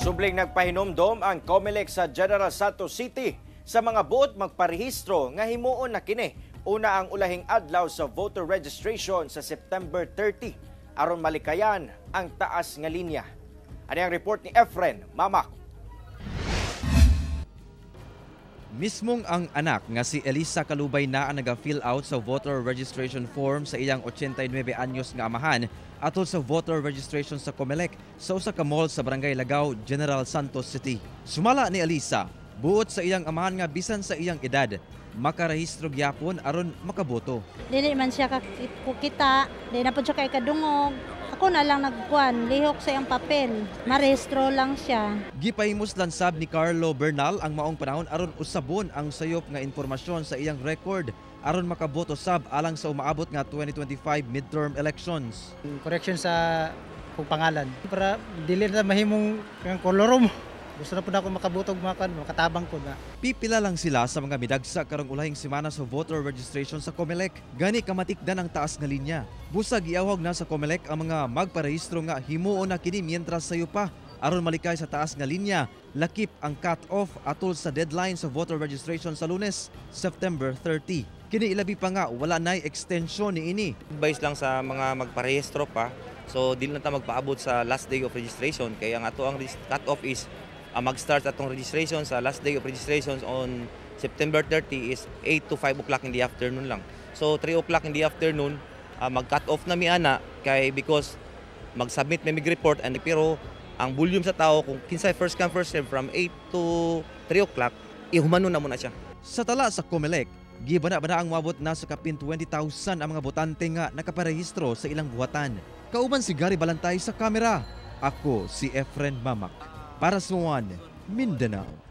Subling nagpahinomdom ang COMELEC sa General Santos City sa mga buot magparehistro nga himuon na kini una ang ulahing adlaw sa voter registration sa September 30 aron malikayan ang taas nga linya. Ani ang report ni Efren Mamak. Mismong ang anak nga si Elisa Kalubay na ang naga-fill out sa voter registration form sa iyang 89 anyos nga amahan atol sa voter registration sa COMELEC sa usa ka mall sa Barangay Lagao, General Santos City. Sumala ni Elisa, buot sa iyang amahan nga bisan sa iyang edad, makarehistro gyapon aron makaboto. Dili man siya kakita, di na po siya kay kadungog. Ako na lang nagkuan, lihok sa iyang papel. Marehistro lang siya. Gipahimos lansab ni Carlo Bernal ang maong panahon aron usabon ang sayop nga impormasyon sa iyang record aron makaboto sab alang sa umaabot nga 2025 midterm elections. Correction sa kung pangalan. Para dili na mahimong kang kolorom. Gusto na po na ako makabutog mga kan, makatabang ko na. Pipila lang sila sa mga midagsa karong ulahing semana sa voter registration sa COMELEC. Gani kamatikdan ang taas nga linya. Busag iawhag na sa COMELEC ang mga magparehistro nga himuon na kini mientras sayo pa aron malikay sa taas nga linya. Lakip ang cut-off atol sa deadline sa voter registration sa Lunes, September 30. Kini ilabi pa nga wala nay extension ni ini. Advice lang sa mga magparehistro pa. So dili na ta magpaabot sa last day of registration kaya ang ato ang cut-off is mag-start atong registration sa last day of registration on September 30 is 8 to 5 o'clock in the afternoon lang. So 3 o'clock in the afternoon mag-cut off na mi ana kay because mag-submit mi mig report and pero ang volume sa tao kung kinsay first come first serve from 8 to 3 o'clock, ihumano na muna siya. Sa tala sa COMELEC, gibana-bana ang moabot na sa kapin 20,000 ang mga botante nga nakaparehistro sa ilang buhatan. Kauban si Gary Balantay sa kamera. Ako si Efren Mamak. Para sa One, Mindanao.